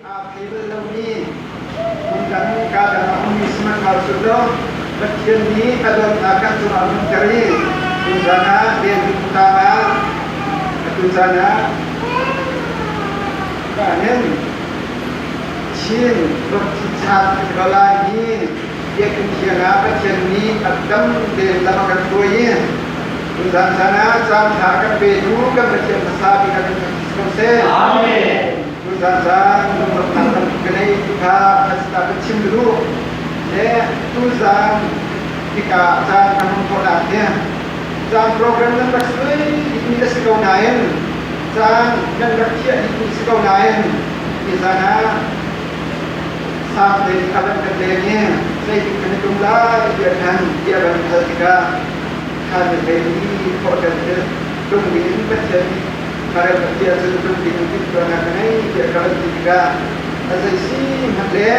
Aa thei bal lomi hmundang kaa dang ah ummi sihmanhsehlaw Pathian nih a dawtnak kan cungah a hmunter i tuzan ah David tlang ah atu caan ah ka hin Chin Baptist a si ko lai hi biakinn thiang ah Pathian nih a dam tein lam a kan hruai i tuzan caan ah caan ṭha a kan petu kan Pathian hmasa bik ah kan thangṭhat ko seh. Amen. Tuzan caan lungruatnak tampi ka nei ti kha an sinah ka chim duh. Le tuzan hika caan ka hman khawhnak hi caan program nan rak suai dihmi a si ko nain caan nan rak thiah dihmi si ko nain nizan ah sang te nih a van kan leng i zeitik kan i tum lai tiah khan bia van hal tikah khan na hlei i khawh kan tum ding in Pathian nih Marem Pathian cun tum ding in timhtuahnak ka ngei tiah ka van ti tikah a zei si hmanh le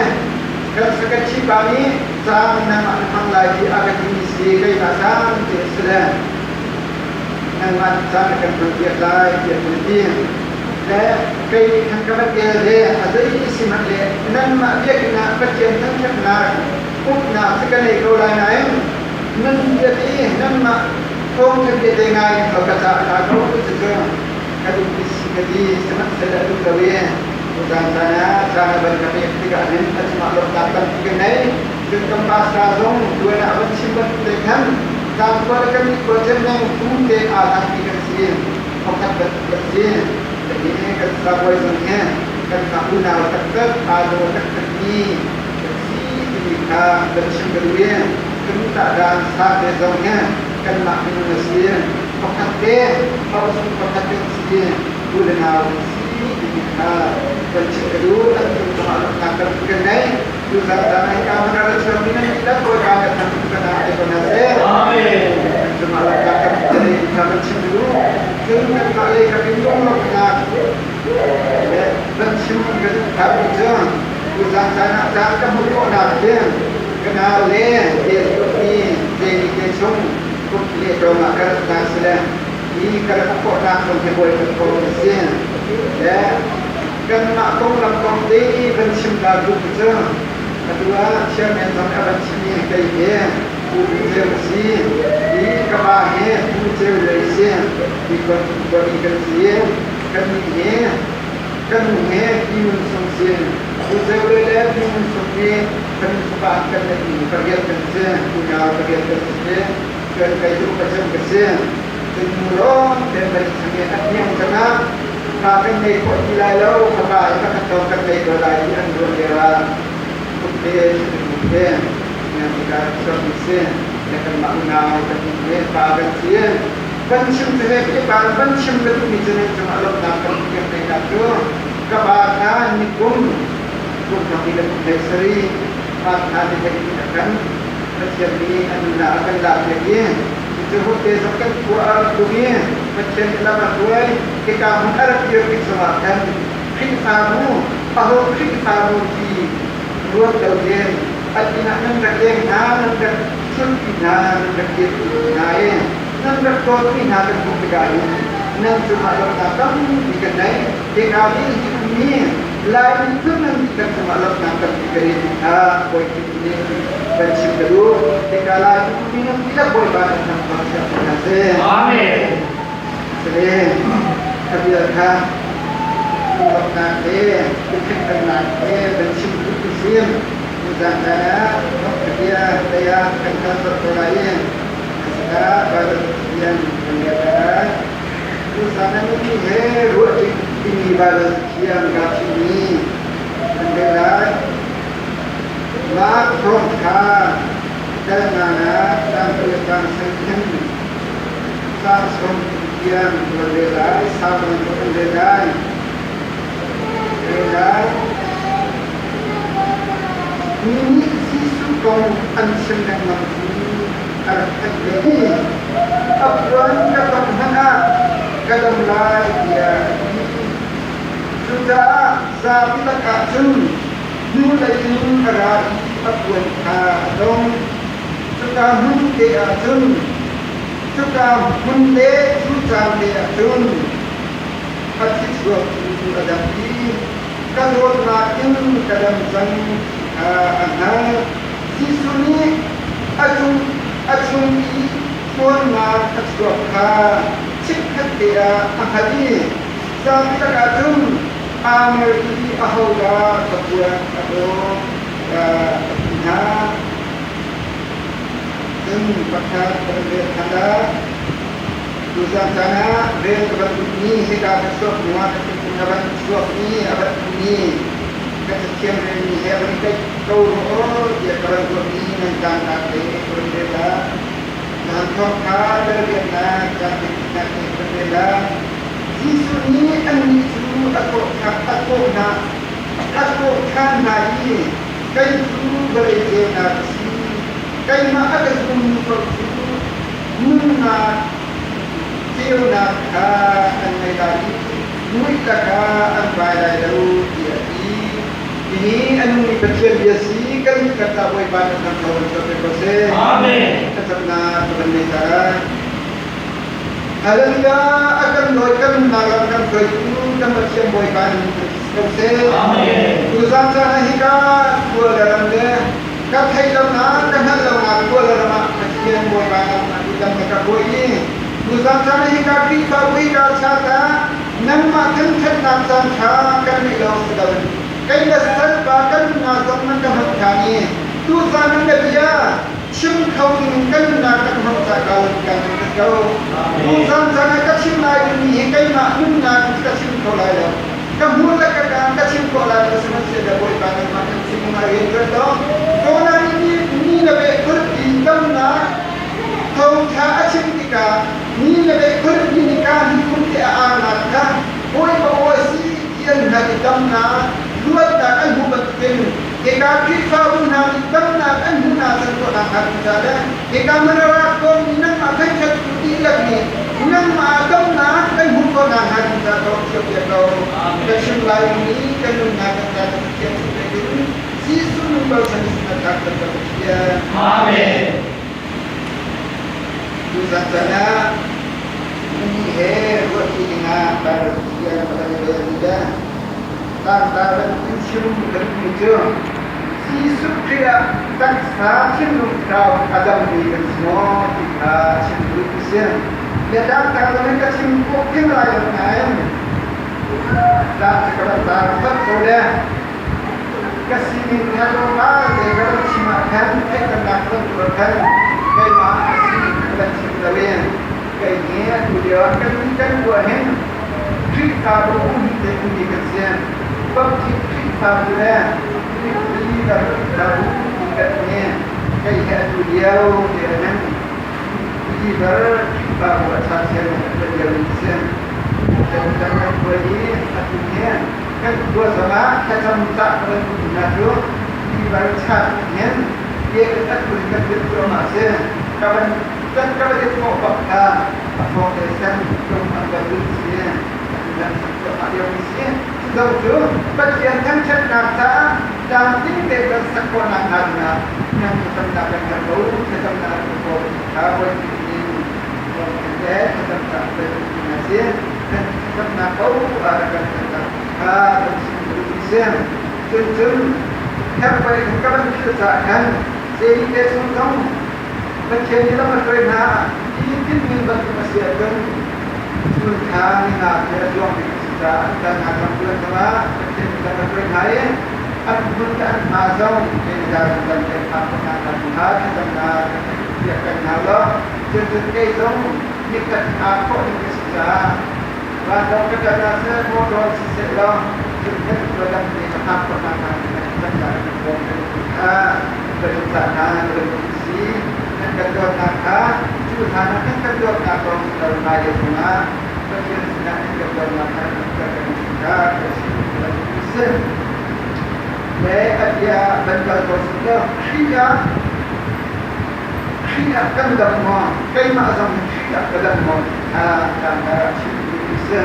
kan secretary pa nih caan nangmah na hmang lai ti a ka timi si keimah caan te a si le nangmah caan na kan hman piak lai tiah kan ti. Le kei nih khan ka van el ve a zei si hmanh le nangmah biakinn ah Pathian thangṭhatnak pumhnak cu ka nei ko lai nain nan bia te nangmah thawngṭha bia te ngai in ka ca a ṭha ko cucu ka duh ti si ka ti. Sihmanhsehlaw a duh lo i tuzan caan ah caan a van ka pek tikah hin a cungah lawmhnak tampi ka ngei. Cun kan pastor zong tuan ah a van chim bantuk te khan tlangkhua le kan nih khua cem phu te aa hlangmi kan si, pakhat bantuk kan si. Hi kan sabuai zong hi kanmah unau taktak aa daw taktakmi kan si timi kha kan chim ka duh i kan tah sa te zong hi kanmah minung a si, pakhat te hauhsung pakhat kan si, u le nau kan si timi kha kan chim ka duh. An cung zongah lawmhnak tampi kan ngei. Tuzan caan ah hika hmun ah ra chuakmi nan dihlak Bawipa kan thangṭhat kan ah te ko hna seh. Amen. Kan cungah lawmhnak tampi kan ngei ti kha kan chim ka duh. Cun kanmah lei kap in lunglawmhnak le van chim ka duh kha mi cu tuzan caan ah caan ka hmuh khawhnak hi ka nau le te Jamie te chung kum le tlawm ah ka ratnak si le hi ka rak khawhnak zong hi Bawipa thawng a si. Le kanmah konglam kong te van chim ta duh cu atu ah chairman zong a van chim i kei hi Pu Ceu a si i ka pa hi Pu Ceu Lei si ti khuami kan si. Kannih hi kan nu he Pi Ngun Sung si. Pu Ceu Lei le Pi Ngun Sung hi kan fapa kan neihmi pariat kan si, unau pariat kan si. Cun kei cu upa cem ka si. Cun nu lawng te kan chang i a hniang cangah fa kan ngei khawh ti lai lo, fapa hi pakhat lawng kan ngei ko lai ti an ruah lio ah kumte kumte tikah chuakmi si. Le kanmah unau kan he pa kan si. Kan chim cu he ke pa van chim ka duhmi cu nan cungah lawmhnak kan pek hleinak cu ka pa kha nikum kum thong le kum hlei sarih pa kha ni hlei a kan Pathian nih a nunnak a kan lakpiak i cucu hute zong kan khua a rak tlung i Pathian nih lam a hruai. Hika hmun a rak kir tik zongah khan Khrihfabu, aho Khrihfabu ti ruat loin an inn ah nan rak leng hna, nan rak tlunpi hna, nan rak dirpi hna i nan rak dawtmi hna kan hmuh tikah hin nan cungah lawmhnak tampi kan nei. Hika hi hi ummi Laimi phun nan kan cungah lawmhnak tampi kan i kha Bawi Khrih nih kan chim ka duh. Hika Laimi ummi nan dihlak Bawipa nan thangṭhat siang ko hna seh. Amen. Sile ka bia kha lawmhnak he biakhiaknak he kan chim duh ti sim. Nizan ah ka bia lei ah kan kal colh ko lai i asika Baibal Pathian kan rel lai. Tuzan ah nunmi he ruah ding timi Baibal Pathian kaa thimmi kan rel lai. Mah thawngṭha kalnak ah tlangpui a tlang sengkhen caang sawm tiang kan rel lai, sau nawn kan rel lai. Rel lai. Mi nih Jesuh kong an chim lengmang hi a rak theih ve i a puan ka tongh hmanh ah ka dam lai tiah a ti. Cucaah zapi lakah cun hnulei in a ra i a puan kha a tongh. Cuka hmun te ah cun, cuka hmun le cu caan te ah cun a thi chuak cu a dam i. Ka dawtnak in ka dam cang ti kha a hngalh. Jesuh nih a chung i ṭhawnnak a chuak kha chikkhatte ah a hngalh i zapi lakah cun aa mer i ahodah ka puan a dawt tiah a ti hna. Cun pakhat kan rel ṭhan ah tuzan caan ah rel ka van duhmi hika ka chuak hnuah ka thinlung a van chuakmi a van ummi ka cathiam relmi he a van i tlaih ko rua aw tiah ka van ruahmi nan tangnak te ka van rel ah Nan thawngṭha diriamnak caanpeknak te ka van rel ah Jesuh nih annih cu a thawh hna a thawh ṭhan hna i kei cu vawlei ceunak ka si. Keimah a ka zummi paoh cu nunnak ceunak kha an ngei lai i muih lakah an vai lai lo tiah a ti. Hihi a nungmi Pathian bia si kan dihlak ah Bawipa nih kan thaw in pe ko seh. Amen. Thlacamnak ka van nei caah. Hallelujah! A kan dawi kan nunnak lam kan hruaitu kan Pathian Bawipa nih kan si ko seh. Amen. Tuzan caan ah hika khua le ram le ka theih lonak ka hngalh lonak khua le ram ah Pathian Bawipa lam lam na ka hruai i tuzan caan ah hika Khrihfabu hika chat ah nangmah thangṭhatnak caan kha kan ngeih lawng si loin kei le salpa kan nunnak zong nan ka hman ṭhan i tuzan nan ka bia chim kho ding kan nunnak kan hman cah ka kan thangṭhat ko. Tuzan caan ah ka chim lai dingmi hi keimah nunnak in ka chim kho lai lo. Ka hmur le ka kaan ka chim khawh lai lo sihmanhsehlaw Bawipa nangmah kan chim ngai rian ṭuan lo. Jonah nih ni le beh khualipi damnak thawngṭha a chim tikah ni le beh khualipi nih kaa hnih kum te a arnak kha Bawipa aw a si ti an hngalh i damnak luatnak an hmuh bantukin hika Khrihfabu hna nih damnak an hmuhnak can tuahnak hnga ding ca le hika Manara kawmmi nangmah thangṭhattu dihlak nih nangmah ah damnak kan hmuh khawhnak hnga ding ca ka thiampiak ko. Ka chim lai mi kan nunnak kan ca kan Pathian chung in Jesuh nun bochan in na kan kan Pathian. Amen. Tuzan caan ah mi he ruahṭi dingah Baibal Pathian a kan rel mi le tlangtar bantukin chim kan mi cu Jesuh Khrih ah taksa thinlung thlarau a dammi kan si maw ti kha chim duh ka si. Le tlangtar zong in ka chim khawh theng lai lo nain tlang cu ka van tar phot ko le ka sining kha tlawmpal te ka van chim ah khan theihternak ka van tuah khan keimah ka sining ka van chim lo i kei hi atu lio ah kan kan ruah hin Khrihfabu um te ummi kan si. Baptist Khrihfabu le Believer Khrihfabu ti kan ni. Kei hi atu lio te ah hin Believer Khrihfabu a ṭha cem a lio mi si. Kan kan kan hruai i atu hi kan khua zongah thlacam cah ka van um hna cu Believer chan hin ke kan atu kan dirh cuahmah si. Ka van kan ka van i thawh bak kha a thawk le sen tung an van duh si an sak cuahmah liomi si. Cu cu Pathian thangṭhatnak caah tlamtling tein kan sak khawhnak hnga dingah nan thlacamnak kan herh ko thlacamnak kan ko kha Bawipa nih kan le thlacamnak kan hna si kan thlacamnak ko ah kan thlacam kha kan chim duh si. Cun cun herhpei kan ka van philh caah khan zei te chung zong Pathian nih lam a hruai hna ti tinhmi bantuk a si ahcun chun kha ninga khi a zuang ding a si caah an kal hna cang bulan zongah Pathian nih lam a hruai hna i an hmun le an hma zong Canada zungdang kan phak khawh hna kha thlacamnak kan piak peng hna law cun cun kei zong nikhat aa khawh ding ka si caah vanlawng ka kal ah seh motor siseh law cun kan lam te ka phak khawh hna hnga kan thlacamnak kan bawm kan kha kan cah hna kan si nan kan dawtnak kha cu hlan ah nan kan dawtnak kong lo hmailei zongah Pathian sinah nan kan dawtnak kha kan kan kha kan si kan si le a bia ban kal ko si law Khrih ah Khrih ah kan dam maw keimah zong hin Khrih ah ka dam maw kha kan ka chim duh si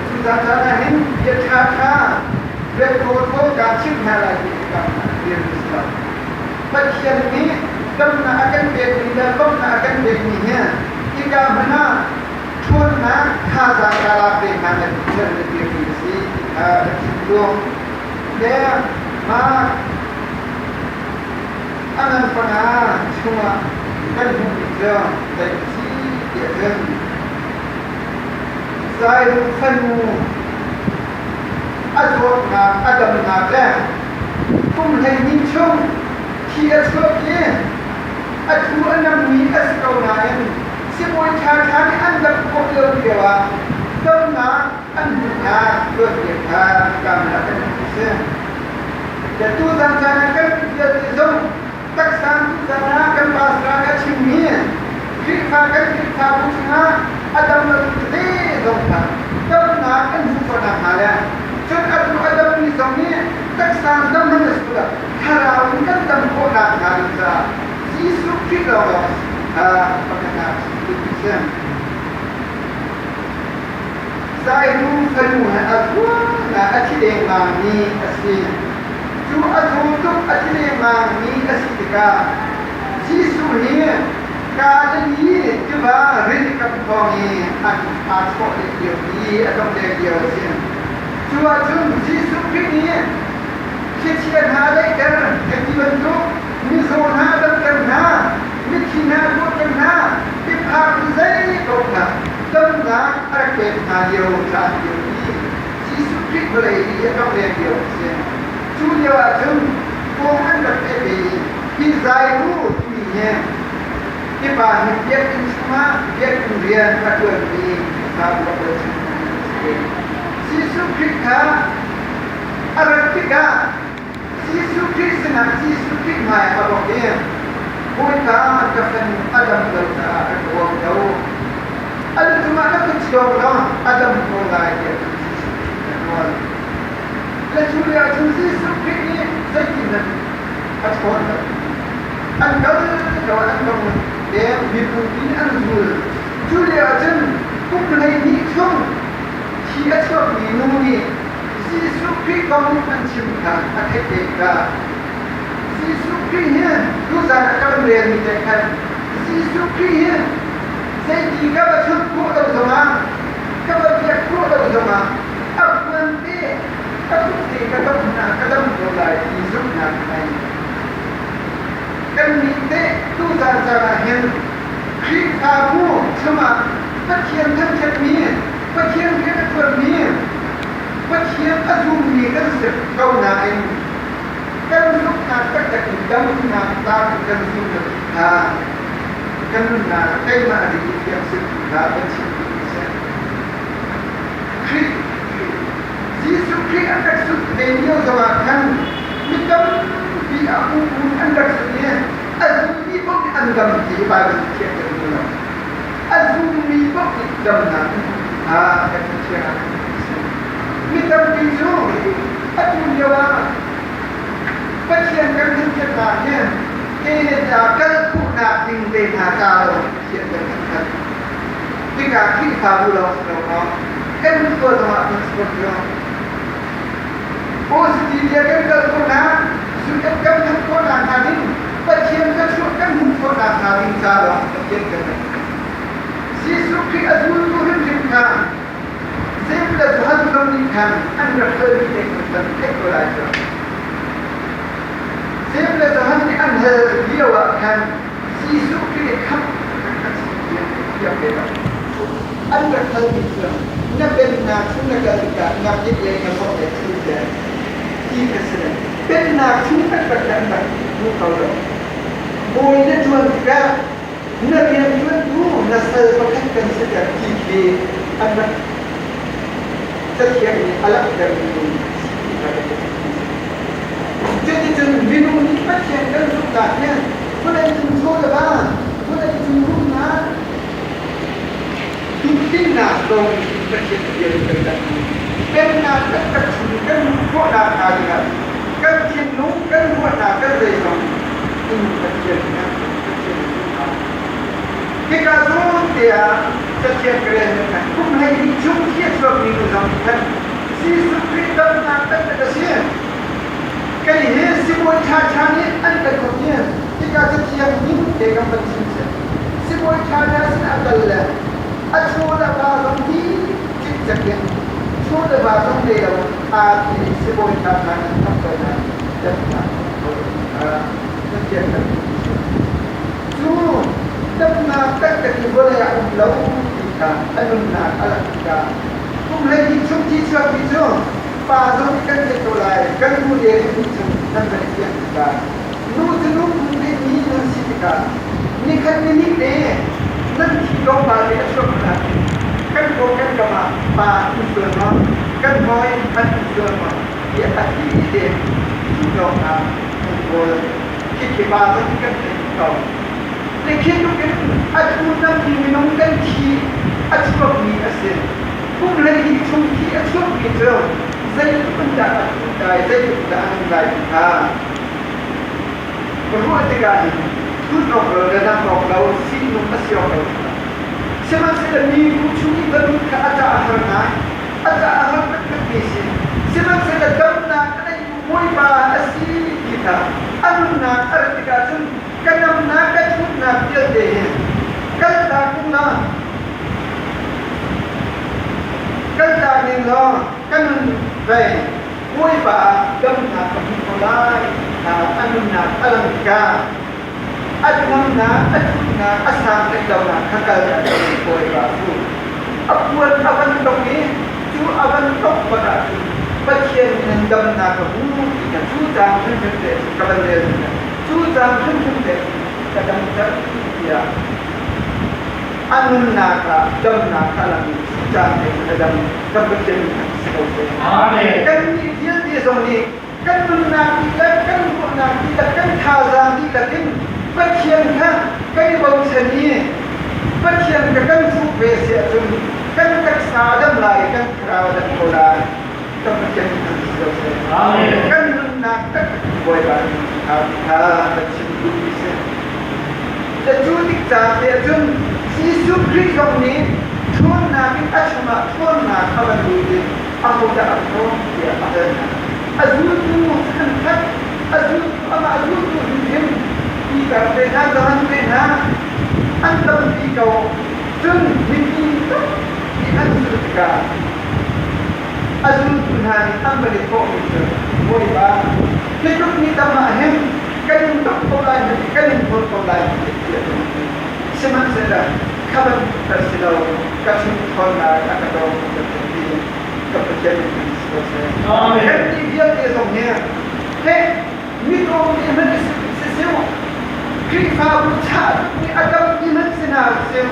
cu caan ah hin bia ṭha ṭha bia thaw thaw kaa chimh hna lai ti ka dir si lo Pathian nih damnak a kan pekmi le lawmhnak a kan pekmi hi hika hmanh ah ṭhawnnak thazaang kaa lak ve hna na ti na dirmi a si. kha kan chim duh. Le mah a ngan panga chungah kan hmuhmi cu zei a si tiah cun Zairuk fanu a zawtnak a damnak le kum 12 chung thi a chuak i a thu a nammi a si ko nain sibawi ṭhaṭha nih an dam khawh lo lioah damnak an hmuhnak tuanbia kha hika ah kan hmuh a si. Le tuzan caan ah kan vialte zong taksa tuzan ah kan pastor nih a chimmi Khrihfa kan Khrihfabu chungah a dam lo tete zong kha damnak an hmuh khawh nakhnga le cun atu a dammi zong nih taksa dam hmanh a si lo thlarau in kan dam khawh nakhnga ding caah Jesuh Khrih lawnglawng kha pakhatnak chim duhmi a si. Zairu fanu he a zuangnak a thi dengmangmi a si. Cu a zaw tuk a thi dengmangmi a si tikah Jesuh hi Galilee tiva rili kam hrawng i an aa chawh leh lio i a tlongleng lio a si. Cu ahcun Jesuh Khrih nih thlichia hna daihter hei ti bantuk mizaw hna damter hna, mithi hna tuahter hna, piphak in zei paoh hna damnak a rak pek hna lio caan lio i Jesuh Khrih vawlei i a tlongleng lio a si. Cu lio ahcun kawng an rak peh ve i hi Zairu timi hi hi pa hi biakinn chungah biakinn rian a ṭuanmi Khrihfabu a bochan mi a si. Jesuh Khrih kha a rat tikah Jesuh Khrih sinah Jesuh Khrih hmai a bawk i Bawipa ka fanu a dam lo caah ka tuam lo. A lu cungah na kut chiong law a dam ko lai tiah Jesuh Khrih nih a nawl. Le cu lio cun Jesuh Khrih nih zeitinhmanh a chawn lo. An kal ko an kong le mibu in an zul. Cu lio cun kum 12 chung thi a chuakmi nu nih Jesuh Khrih kong an chim kha a theih ve tikah Jesuh Khrih hi tuzan ah ka van relmi te khan Jesuh Khrih hi zeiti ka va chut khawh lo zongah ka va biak khawh lo zongah a puan te ka kut te ka dam hna ka dam ko lai ti zumhnak ka ngei. Kannih teh tuzan caan ah hin Khrihfabu chungah Pathian thangṭhatmi Pathian rian a ṭuanmi Pathian a zummi kan si ko nain kan zumhnak taktak in damnak tlak in kan zum lo ti kha kan nunnak ah keimah a ri thiang si ti kha kan chim duhmi a si. Khrih Jesuh Khrih an rak sut ve lio zongah khan mi tampi a um an rak sut i a zummi paoh nih an dam ti hi Baibal thiang kan hmu lo. A zummi paoh nih damnak an hmuh ti kha kan thiang ah kan hmuh a si. Mi tampi cu atu lio ah Pathian kan thangṭhatnak hi Canada kal khawhnak ding te hna ca lawng Pathian kan thangṭhat. Tikah Khrihfabu lawng si lo maw? Kan khua zongah kan sport lo. Australia kan kal khawhnak, US kan phanh khawhnak hnga ding, Pathian ka chuah kan hmuh khawhnak hnga ding ca lawng Pathian kan thangṭhat. Jesuh Khrih a zultu hrimhrim kha Jeim le Johan zong nih khan an rak halmi te khan kan theih ko lai cu. Jeim le Johan nih an hal lio ah khan Jesuh Khrih nih khamh a si tiah thiam ve lo. An rak halmi cu na pennak chung na kal tikah na kit le na vorh le thil le ti kha si le pennak chung taktak kha an rak hmu kho lo. Bawi na ṭuan tikah na rianṭuantu na sal pakhat kan si ter ti khi an rak Cathiang nih a langhtermi si ti kha kan Cuticun minung nih Pathian kan zumhnak hi vawlei cung chaw le va, vawlei cung rumnak, duhtinnak lawng in Pathian bia in kan dah. Pennak taktak chung kan luh khawhnak hnga dingah kan thinlung, kan ruahnak, kan zeizong in Pathian nih Pathian zumhnak. Hika zawn te ah Cathiang ka rel ning khan kum 12 chung khi a chuakmi nu zong nih khan Jesuh Khrih damnak taktak a si. Kei hi sibawi ṭhaṭha nih an kan um i hika Cathiang ning te kan van chim si. Sibawi ṭhaṭha sin a kal le a chaw le va zong hi cikcek in chaw le va zong nei lo. Aa ti sibawi hna hna in tam ko na damnak ko Pathian kan cu damnak taktak i vawlei ah um lo ti kha a nunnak a langh tikah kum 12 chung thi chuakmi cu pa zong nih kan theih ko lai, kan nu le nih cun nan van i fiang tikah nu cu nu phun mi nan si tikah nikhat ni nih te nan thi tlawmpal te a chuak hna kan kaw kan kam ah pa in zuan maw, kan hawi an in zuan maw tiah a thi te thi tlawmnak an kawl. Khi pa zong kan theih ko. Le khi tluk in a thu tampi minung kan thi a chuakmi a si. Kum 12 chung thi a chuakmi cu zeitluk in dah a thu lai, zeitluk dah a nung lai ti kha ruah tikah hin thut awk lo le dam awk lo, fihnung a si awk lo. Sihmanhsehlaw mibu chung i va lut kha a ca a har ngai, a ca a har taktakmi si. Sihmanhsehlaw damnak a neitu Bawipa a si ti kha a nunnak a rat tikah cun ka namnak ka ṭhutnak vialte hi kaltak ning law kaltak ning law ka nun vei Bawipa ah damnak ka hmu ko lai a nunnak a lang tikah a namnak a ṭhutnak a santlaih lonak kha kaltak Bawipa cu a puan a van tok i cu a van tok bak ah cun Pathian nan damnak ka hmu ti kha cu caan hrimhrim te ka van rel cu caan hrimhrim te ka damter tiah a nunnak ah damnak kha a lang i cu caan te cu a dam. Kan Pathian min thang si ko seh. Amen. Kan nih vialte zong nih kan nunnak dihlak, kan ruahnak dihlak, kan thazaang dihlak in Pathian kha kan i bochan i Pathian kha kan fuh ve si ahcun kan taksa a dam lai i kan thlarau a dam ko lai. Kan Pathian min thang si ko seh. Amen. Kan nunnak taktak Bawipa nih kha kan chim duhmi si. Cu tik caan te ahcun Jesuh Khrih zong nih ṭhawnnak in a chungah ṭhawnnak a van lut i ahodah a ṭhawng tiah a hal hna. A zultu an khat, a zultu amah zultu hrimhrim Peter te hna, Johan te hna an tampi ko. Cun mipi tampi an zulh tikah a zultu hna nih an van i thawhmi cu, Bawipa, hi tluk mi tam ah hin kan in tuk ko lai hmanh i kan in hlawn ko lai hmanh tiah kan ti. Sihmanhsehlaw kha bantuk ka si lo, ka chung ṭhawnnak a ka dawng ka ti. Ka Pathian in kan si ko seh. Amen. Kan ti vialte zong hi he mitlawm nih hmanh si siu, Khrihfabu chah tuk nih a tampi hmanh si hna siu,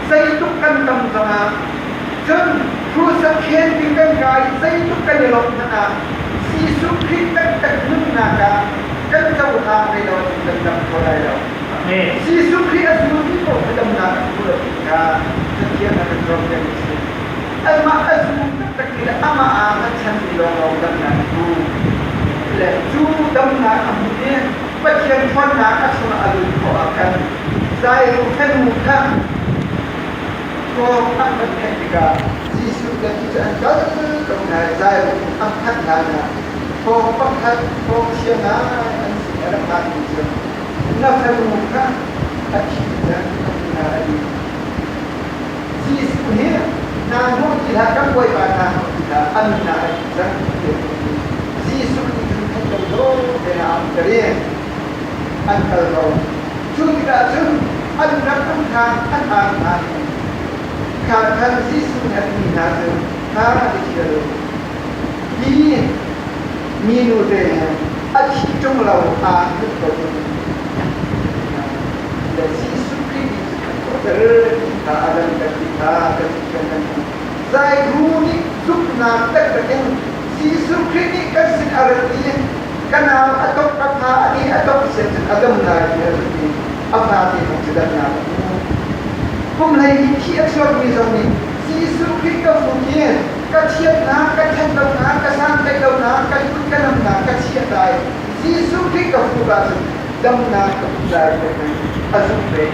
zeitluk kan tam zongah cun crusade khen ding kan kai i zeitluk kan i lawmh hmanh ah Jesuh Khrih taktak nunnak ah kan cohlang ve lo ahcun kan dam kho lai lo. Jesuh Khrih a zulmi paoh kha damnak an hmu lo ti kha Pathian a kan cawnpiak a si. Amah a zum taktak mi le amah ah a chanmi lawnglawng damnak a hmu. Le cu damnak a hmu i Pathian ṭhawnnak a chungah a lut khawh ah khan Zairu fanu kha thawng an van theih tikah Jesuh le ti cu an kal ko hna i Zairu an phanh hlan ah thawng pakhat thawng chia ngai an sin a rak phanmi cu na fanu kha a thi cang a ti hna a ti. Jesuh hi hna hnawh ti hlah, kan Bawipa hna hnawh ti hlah, a nunnak a thi cang tiah a ti. Jesuh nih cun theih lo dawh tein a umter i an kal ko. Cu tikah cun an rak um khan an ar hna i kha khan Jesuh nih a timi hna cu kha i thial u. Hi minu te hi a thi ṭung lo aa hngilh ko ding le Jesuh Khrih nih cun a thawhter ti kha a langhter ti kha kan kan kan hmuh. Zaihru nih zumhnak taktak in Jesuh Khrih nih kan sin a rat i ka nau a tok ka pha a nih a tok sian cun a dam lai ti a zumh i a fate zong cu damnak a hmu. Kum 12 thi a chuakmi zong nih Jesuh Khrih ka fuk i ka chiatnak, ka ṭhatlonak, ka santlaihlonak, ka lut ka namnak ka chiah lai. Jesuh Khrih ka fuk ahcun damnak ka hmu lai ti a zumh ve.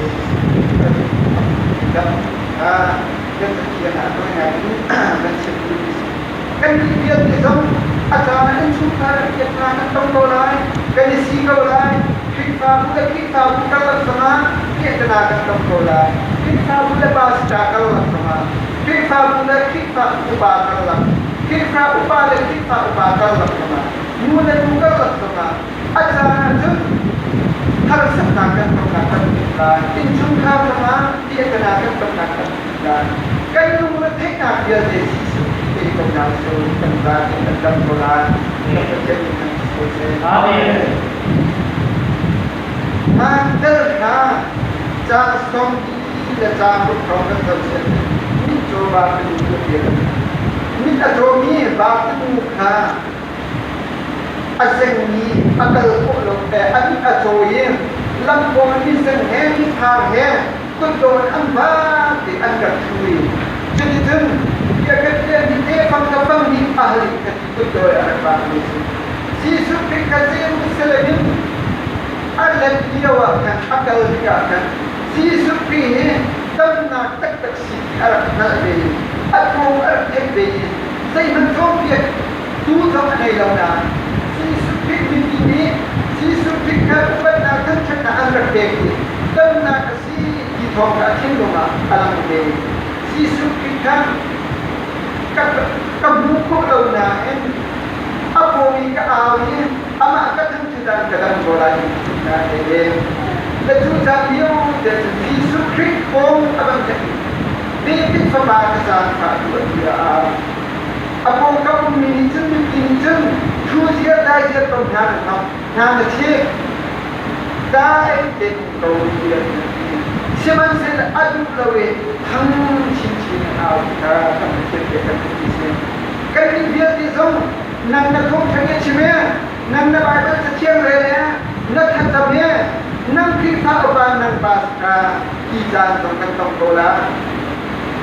Dam kha kan Pathian ah nawi ngai in kan chim duhmi si. Kannih vialte zong a caan ah innchungkhar ah biaknak kan tong ko lai, kan i si ko lai, Khrihfabu le Khrihfabu karlak zongah piahtana kan tong ko lai, Khrihfabu le pastor karlak zongah, Khrihfabu le Khrihfa upa karlak. Khrihfa upa le Khrihfa upa karlak zongah, nu le nu karlak zongah a caan ahcun harsatnak kan tonnak kan um lai. Innchungkhar zongah piahtana kan tonnak kan um lai. Kan lungretheihnak vialte Jesuh Khrih te ko hna usih kan zapi kan dam ko lai. Kan Pathian min thang si ko seh. Amen. Mantel hna caang sawm le caang ruk hrawng kan zoh sian mitcaw Bartimu cu a dir. Mit a cawmi Bartimu kha a zengmi a kal khawh lo a mit a caw i lam pawng in mizeng he mithar he kutdong in an vak i an rak thu i cuticun biakatlian hi te fang ka fang nih a hal i khat i kutdawi a rak vak mi si. Jesuh Khrih kha Jerusalem in a let lio ah khan a kal tikah khan Jesuh Khrih hi damnak taktak si ti a rak hngalh ve i a thawng a rak theih ve i zeihmanh cawnpiak tu zong a ngei lo nain Jesuh Khrih mipi nih Jesuh Khrih kha upatnak thangṭhatnak an rak pek i damnak a si ti thawng kha a thinlung ah a lang ve. Jesuh Khrih kha ka hmuh khawh lo nain a pawng i ka au i amah ka thangṭhat ah ka dam ko lai ti kha a ve. Le cu caan lio te cun Jesuh Khrih kong a van theih i David fapa ka zaangfah tuah tiah a au. A pawngkam ummi nih cun mipi nih cun thu ziar dai ziar ko hna na hnok, hna na chik. Dai tein um ko tiah an ti. Sihmanhsehlaw a duh lo i thang chinchin in au ti kha kan Pathian bia kan ti si. Kannih vialte zong nang na thawngṭha nih a chim e, nang na Baibal cathiang rel e, na thlacam e, nang Khrihfa upa nang pastor ti caan zong kan tong ko lai.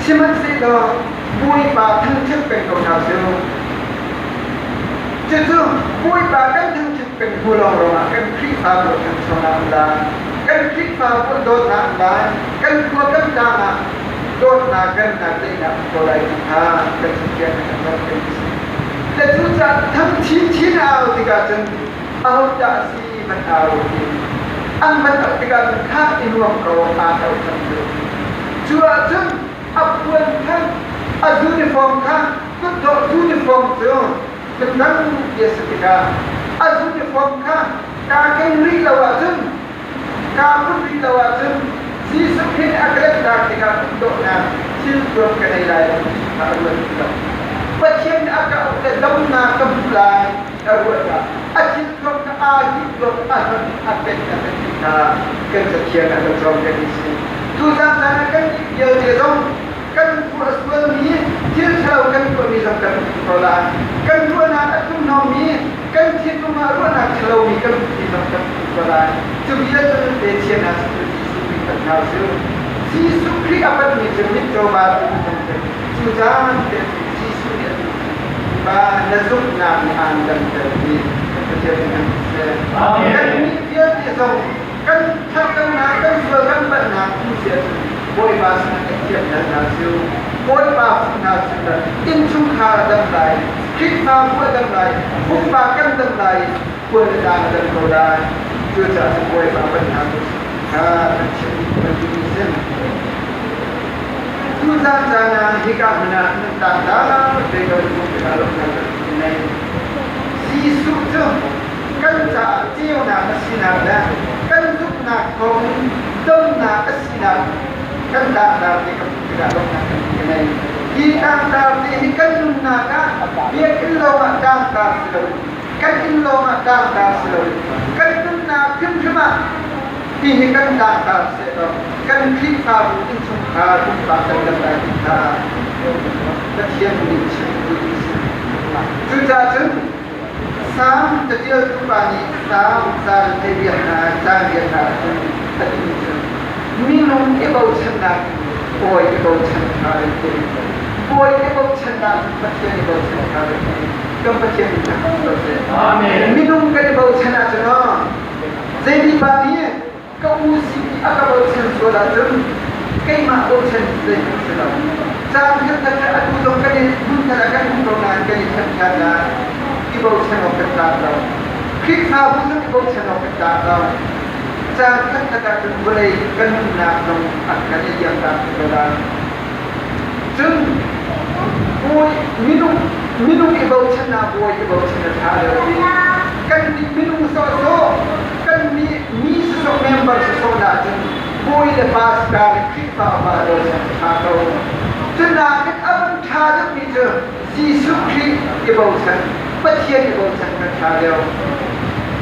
Sihmanhsehlaw Bawipa thangṭhat peng ko hna sih. Cucu Bawipa kan thangṭhat peng hnu lawnglawng ah kan Khrihfabu a ṭhanchonak um lai. Kan Khrihfabu dawtnak um lai. Kan khua kan tlang ah dawtnak remnak daihnak um ko lai ti kha kan Pathian nih kan rak kan si. Le cucaah thang chinchin a au tikah cun ahodah a si van au ti an van auh tikah cun khah i nuam ko aa ko cang cu. Cu ahcun a puan kha a uniform kha kutdawh uniform cu phundang ti a si tikah a uniform kha kaa ken rih lo ahcun kaa put rih lo ahcun Jesuh Khrih nih a ka lanhter tikah kutdawhnak thil thuam ka nei lai lo ti kha a ruat ti lo. Pathian nih a ka auh le damnak ka hmu lai ti a ruat ah a thil thuam kha aa hip lo a hnon a pet a pet ti kha kan Cathiang ah kan cawnpiak mi si. Tuzan caan ah kan nih vialte zong kan tuah sualmi thil ṭhalo kan tuahmi zong kan um ko lai. Kan ruahnak a thurhnawmmi kan thinlung ah ruahnak ṭhalomi kan ummi zong kan um ko lai. Cu vialte thiannak cu Jesuh Khrih kan hau cu. Jesuh Khrih a panhmi cu mitcaw ba tu kan si. Cu caan te cu Jesuh nih a tu ba na zumhnak nih aan damter ti kan Pathian nih kan seh. Kan nih vialte zong kan ṭhatlonak kan sual kan palhnak um si ahcun Bawipa sinah ngaihthiam hal hna cu Bawipa fuh hna cu innchungkhar a dam lai, Khrihfabu a dam lai, pumpak kan dam lai, khua le tlang a dam ko lai. Cucaah cun Bawipa pan hna cu kha kan chim kan timi si. Tuzan caan ah hika hmun ah nan tangtar te ko hmuh tikah lawmhnak kan nei. Jesuh cu kan caah ceunak a sinak le kan zumhnak thawngin donnak a sinak kan tlangtar te ka hmuh tikah lawmhnak kan ngei. Hi tlangtar te hi kan nunnak ah biakinn lawngah tlangtar si lo, kan inn lawngah tlangtar si lo, kan nunnak hrimhrim ah hi hi kan tlangtar seh law kan Khrihfabu innchungkhar pumpak kan dam lai ti kha Pathian nih chim duh a si. Cucaah cun Salm caṭialtu pa nih Salm caan theibiaknak caan biaknak cun a timi cu minung i bochannak in bawi i bochan kha an ti. Bawi i bochannak in Pathian i bochan kha an ti. Kan Pathian nih kan ko seh. Amen. Minung kan i bochan ahcun zei pa nih ka u si i a ka bochan sual ahcun keimah bochan zeihmanh si lo. Caan khat khat cu atu zong kan i hmun khat ah kan um ko nain kan i ṭhen ṭhan lai. I bochan awk kan tlak lo. Khrihfabu zong i bochan awk kan tlak lo. Caan khat khat ahcun vawlei kan nunnak zong a kan i liamtak ko lai. Cun minung Minung i bochan ah bawi i bochan a ṭha deuh i kan nih minung sawhsawh kan nih mi sawsawh member sawsawh dah cun bawi le pastor le Khrihfa upa bochan a ṭha ko. Cunakin a van ṭha deuhmi cu Jesuh Khrih i bochan, Pathian i bochan kan ṭha deuh.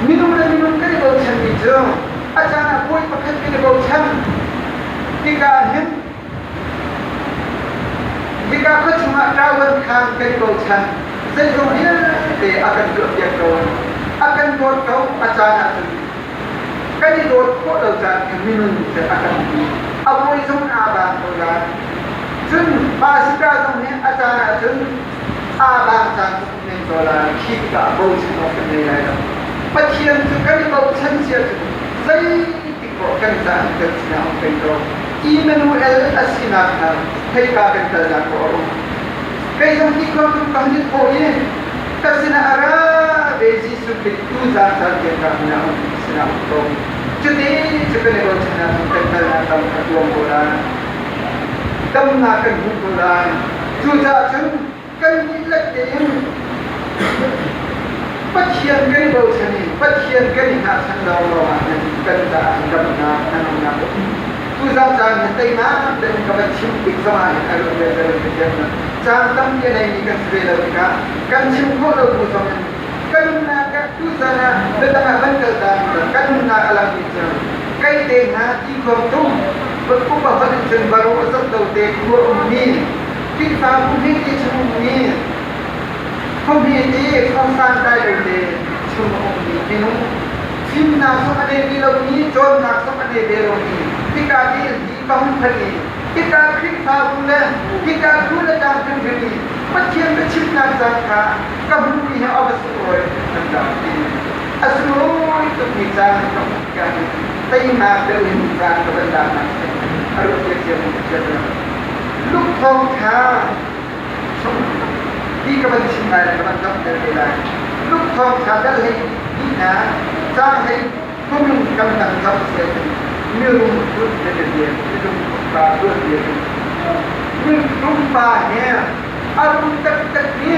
Minung le minung kan i bochanmi cu a caan ah bawi pakhat kan i bochan tikah hin Hika khua chungah ṭawan khaan kan i bochan. Zeizong vialte a kan tuahpiak ko. A kan dawt ko. A caan ahcun kan i dawt khawh lo caan kha minung cu a kan ti. A bawi zong aa baang ko lai. Cun pastor zong nih a caan ahcun aa baang caan cu um men ko lai. Khi tikah bochan awk kan ngei lai lo. Pathian cu kan i bochan cia cu zeitik paoh kan caan kan sinah um peng ko. Emmanuel a sinak kha theika kan kalnak ko a um. Kei zong hi khua kan kan in thawh i ka sinah a ra ve Jesuh Khrih tu zan caan tiang ka sinah um sinah um ko. Cuti cu kan i bochan ahcun kan kalnak lam kha tuam ko lai. Damnak kan hmu ko lai. Cucaah cun kan dihlak tein Pathian kan i bochan i Pathian kan i hngahchan lawnglawng ah hin kan caah damnak hnangamnak a um. Tuzan caan hi teinak tein ka van chim tik zongah hin a ruah vialte ka thiam lo. Caan tampi a neimi kan si ve lo tikah kan chim khawh lo bu zong in kan nunnak ah tuzan ah biadang ah van kal ta kan nunnak a langmi cu kai te hna ti khom tung upa hon in cun baro a zat lo te khua ummi Khrihfabu hmete chung ummi khuahme te khuasang kai lo te chung a ummi minung fimnak zong a nei ve lomi cawnnak zong a nei ve lomi hika te hi ka hun phan i hika Khrihfabu le hika thu le tang hrimhrim i Pathian biachimnak caan kha ka hmuhmi he a va sunglawi kan dah ti a sunglawi tukmi caan ka hmuh tikah hin teimak deuh in caan ka van laknak a ruah cia cia ka thiam lo. Lungthawng kha chung ti ka van chim lai le ka van donghter te lai. Lungthawng kha dal hei dih hna, cang hei phung kan dang zoh sia cun mirum phun le bia mirum pa tuan bia mirum pa he a rum taktak mi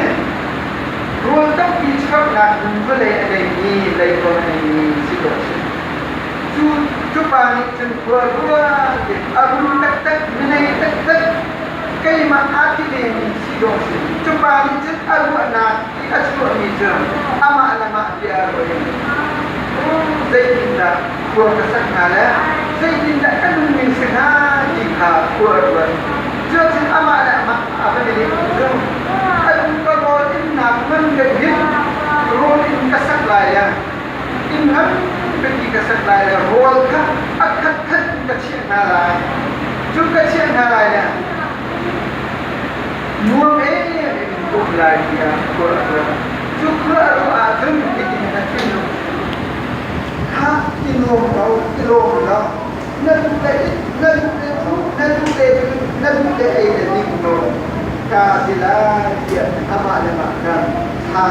rawl tampi chuaknak hmun vawlei a neimi leikon a neimi si dawh si. Cu cu pa nih cun khua ruat in a rum taktak, minei taktak, keimah aa ti vemi si dawh si. Cu pa nih cun a ruahnak i a chuahmi cu amah le mah bia a ruah in zeitindah khua ka sak hnga le zeitindah ka nunning si hnga ti kha khua a ruat. Cuacun amah le amah a van i leh cu a ka rawl innak man deuh hin rawl in ka sak lai le Inn nganpipi ka sak lai le rawl kha a khatkhat in ka chiah hna lai. Cu ka chiah hna lai le nuam em in um lai tiah khua a ruat. Cu khua a ruah ahcun hitin a thinlung kha i nuam lo, i lawm lo, na duh le na duh le cu na duh le cu na duh le ei le ding ko ka ti lai tiah amah le mah kha tha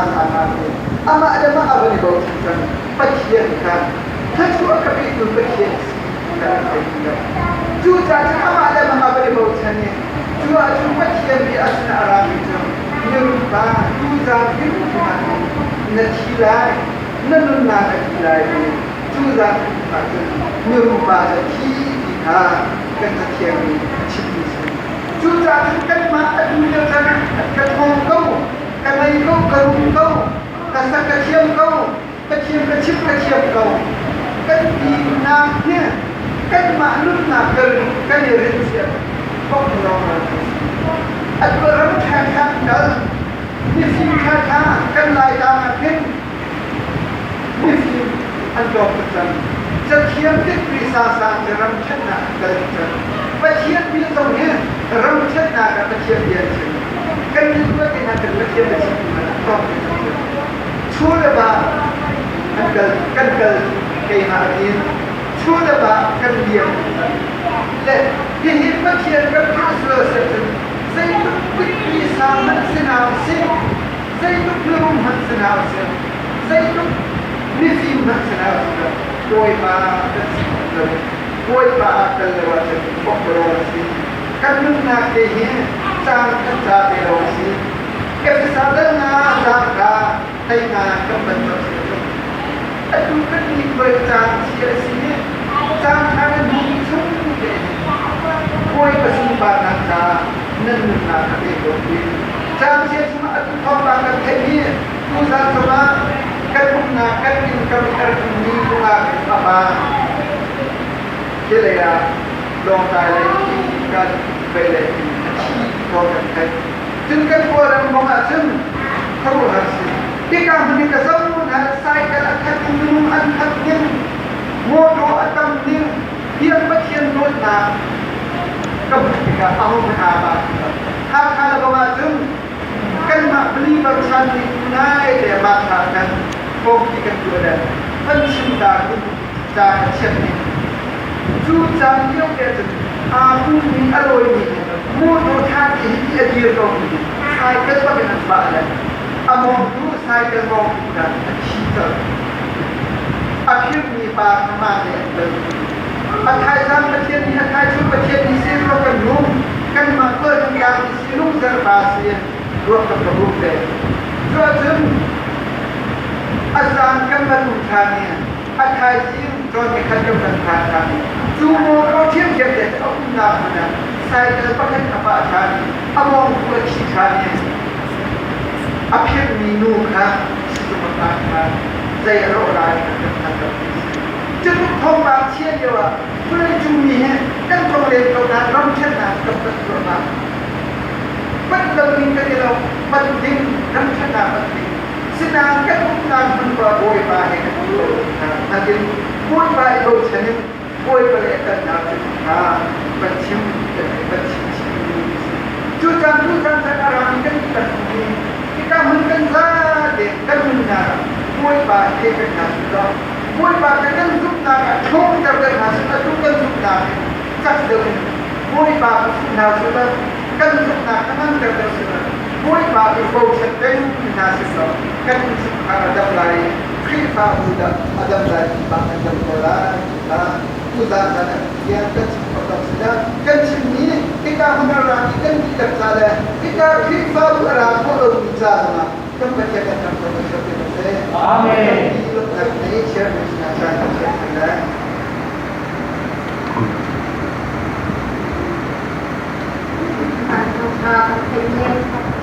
amah le mah a van i bochan cang. Pathian kha thluachuah ka petu Pathian si kha an thei ti lo. Cucaah cun amah le mah a van i bochan i cu ahcun Pathian nih a sinah a rami cu mirum pa tuzaan hrimhrim ah hin na thi lai, na nunnak a thi lai i cu zaan hrimhrim ah cun mirum pa cu a thi ti kha kan Cathiang nih a chimmi a si. Cucaah cun kanmah atu lio caan ah ka ṭhawng ko, ka ngei ko, ka rum ko, ka sak ka thiam ko, ka thiam ka chim ka thiam ko. Kan tinak hi kanmah nunnak kan i rinh cia bok lawng kan si. Atu ram ṭha ṭha kal, mifim ṭha ṭha kan Laitlang ah khin mifim an tlawm tuk cang. Cathiam tikpi sasang cu ram ṭhatnak an kal tuk cang. Pathian bia zong hi ram ṭhatnak ah Pathian bia an chim. Kan nih ruat in ah kan Pathian bia chim man ah tlawm tuk cang. Chu le ba an kal kan kal keimah a ti. Chu le ba kan liam le hihi Pathian kan philh sual seh cun zeitluk tikpi sang hmanh si hna usih zeitluk mirum hmanh si hna usih, zeitluk mifim hmanh si hna usih, Bawipa kan si lo. Bawipa ah kal lo ahcun bawkro a si. Kan nunnak te hi caan khat ca te lo a si. Efesa dal nga caan kha thei nga kan bantuk si cu. Atu kan ni khuai caan chia a si i caan ṭha nan hmuh chung te khuai pasungparnak kha nan nunnak a pe ko ti. Caan chia chungah atu thawngpang kan theih i tuzan zongah kan umnak kan inn kam i a rak ummi nungak a pa khi lei ah Lawngtlai lei kan vei lei a thi thawng kan theih. Cun kan Kawlram kong ahcun khuaruahhar si. Hika hmun i ka zoh hna cycle a khat in minung an khat ning, mawṭaw a tam ning, biak Pathian dawtnak ka hmuh tikah a hung aa ba. Hakha le bang ahcun kanmah believer chan nih nai le mah kha kan kawmpi kan tuah le kan chim ta ca a chiat ning. Cu caan lio te cun aa pummi a lawimi nih mawṭaw ṭha ti hi ti a dir ko mi nih cycle bak in an pah le a mawngtu cycle mawngtu dan a thi colh. A phirmi pa kha mah nih an bal. A thaizang Pathian nih a thaizung Pathian nih seh kan rum kanmah tuah kan tlang mi si lungzer pa si ruak kan ka rum ve. Cuahcun a zan kan van um ṭhan i a thaizing cawn ni khat kan van phan ṭhan i cu mawṭaw ṭhiamṭhiam te a umnak hmun ah cycle pakhat a pah ṭhan i a mawngtu a thi ṭhan i a phirmi nu kha sizung a phan ṭhan zei a rawh lai kan kan hngal lo ti si. Cutluk thawngpang chia lio ah vawleicung mi he kan tong len ko nain ramṭhennak kan panh cuahmah. Panh lo ding kan i lo, panh ding ramṭhennak panh ding. Sinain kan umnak hmun pa Bawipa he kan um ko hna. Nakin Bawipa i bochan in Bawipa le kan hna cu kha kan chim kan kan chim chih mi si. Cu caan cu caan caan a rami kan kan um i hika hmun kan zate kan nunnak ah Bawipa he kan hna su lo. Bawipa kan kan zumhnak ah ṭhawngter kan hna su atu kan zumhnak in cak deuh in Bawipa ka fuh hna su lo. Kan zumhnak ka nganter deuh su lo. Bawipa i bochan peng hna sih law kan innchungkhar a dam lai i Khrihfabu dah a dam lai ti bang kan dam ko lai ti kha tuzaan zan ah tiang kan chim khawh tawk si dah kan chimmi hika hmun a ra i kan dihlak ca le hika Khrihfabu a ra khawh lomi ca zongah kan Pathian kan ram kan ser te ko seh. Amen. Lawmhnak nei chairman sinah caan kan chiah than lai. Thawngṭha kan theih le.